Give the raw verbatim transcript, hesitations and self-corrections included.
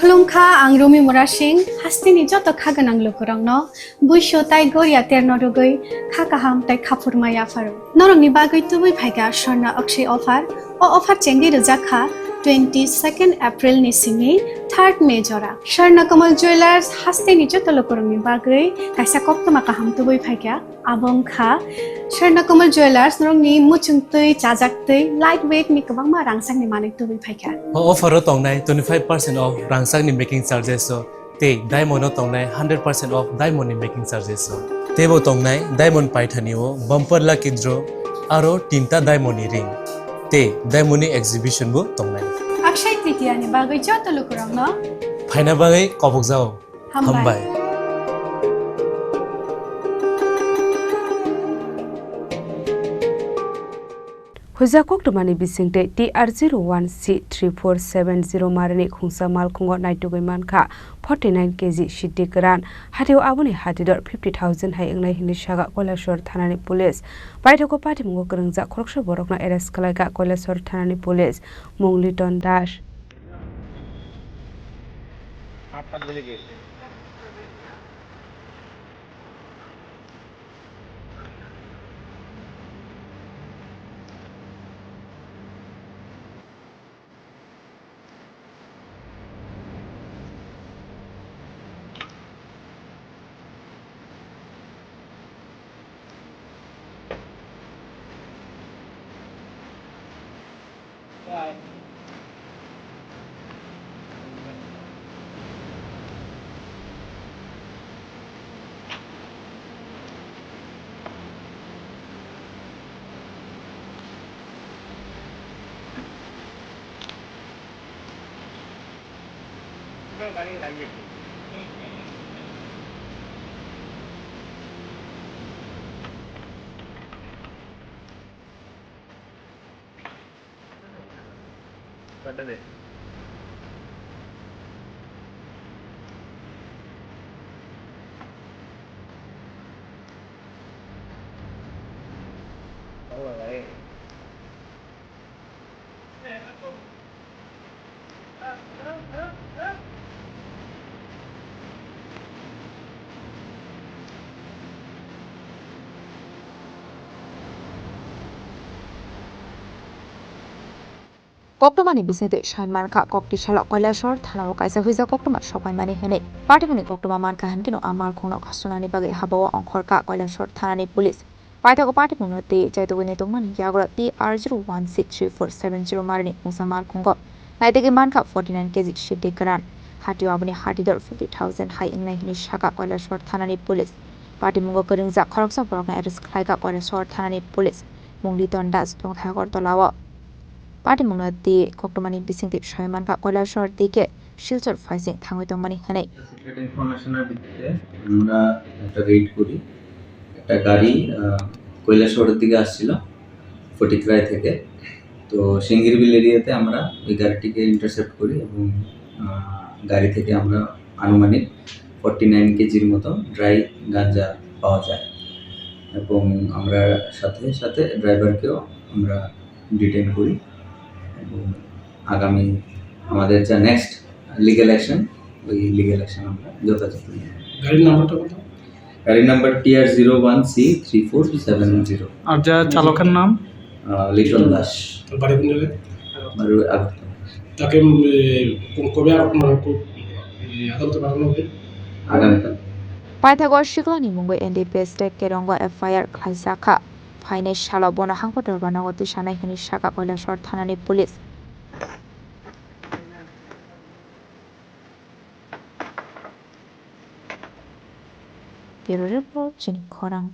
Khulumkha, ang Rumi Murasing, hasteni joto kha gwnang lukurokno buisu tai goria terno rwgwi kha kaham tai khaphurma yapharo. Norokni bagwi tubui phaikha Swarna Akshay offer. O offer chengwi rwjak kha twenty second April ni simi third May jora. Swarna Kamal Jewellers hasteni joto lukurokni bagwi kaisa koktwma kaham tubui phaikha. Abo wngkha Swarna Kamal Jewellers, norokni muchung twi, chajak twi, light weight ni kwbangma rangchakni manwi tubui phaikha. O offer o tongnai twenty five percent off rangchakni making charges o, tei diamond o tongnai hundred percent off diamond ni making charges o. Teibo tongnai diamond paithani o bumper lucky draw, aro tinta diamond ni ring, tei diamond ni exhibition bo tongnai. Akshay Tritiya ni bagwi joto lukurokno phaina bagwi kobokjao. Hambai. Hambai. Huija koktwmani bisingtwi T R zero one C three four seven zero marini khungsa malkhungo naitugwi mankha forty nine K G siddi kwran. Hatio aboni hatidor fifty thousand hai wngnai hinwi sakha Kailasor thanani police. Paithago patimungo kwrwngjak khoroksa borokno arrest khlaikha Kailasor thanani police. Mung Liton Das. Koktwmani bisingtwi sai mankha, kokti salo Kailasor thanao kaisa huija koktwma sokpaimani hwnwi. Party bini koktwma mankha hinkhe no a malkhungno khasunani bagwi habao ongkhorkha Kailasor thanani police. Paithago party bumno tei chaitugwi naitokmani yagra T R zero one six three four seven zero marini mungsa malkhungo naitegwi mankha forty nine K G siddi kwran. Hatio aboni hatidor fifty thousand hai wngnai hinwi sakha Kailasor thanani police. Party mungo kwrwngjak khoroksa borokno arrest khlaikha Kailasor thanani police. Mung Liton Das tongthai Agartala o. Party mungno tei koktwmani bisingtwi soi mankha Kailasor tei khe Silchar phaising thangwi tongmani hwnwi. Secret ইনফরমেশনের ভিত্তিতে আমরা একটা রেড করি। একটা গাড়ি, আহ, কৈলাসহরের দিকে আসছিল ফটিকরায় থেকে। তো সিঙ্গিরবিল এরিয়াতে আমরা ওই গাড়িটিকে ইন্টারসেপ্ট করি এবং, আহ, গাড়ি থেকে আমরা আনুমানিক ফর্টি নাইন কেজির মতো ড্রাই গাঞ্জা পাওয়া যায় এবং আমরা সাথে সাথে ড্রাইভারকেও আমরা ডিটেইন করি এবং আগামী আমাদের যা নেক্সট লিগ্যাল অ্যাকশন, ওই লিগ্যাল অ্যাকশন আমরা যথাযথ নিই। গাড়ির নাম্বারটা কত? গাড়ির number T R zero one C three four seven zero. আর যা চালকের নাম? আহ, লিটন দাস। বাড়ি কোন জায়গায়? বাড়ি আগরতলা। তাকে, উম, এ, কোন, কবে আর, মানে, কো-, এ, আদালতে পাঠানো হবে? আগামীকাল। Paithago siklani mungwi N D P S tei Kerongo F I R khlaijak kha. Phainai salo bono hangko dorba nogo twisanai hwnwi sakha Kailasor thanani police. Bureau Report, Chini Khorang.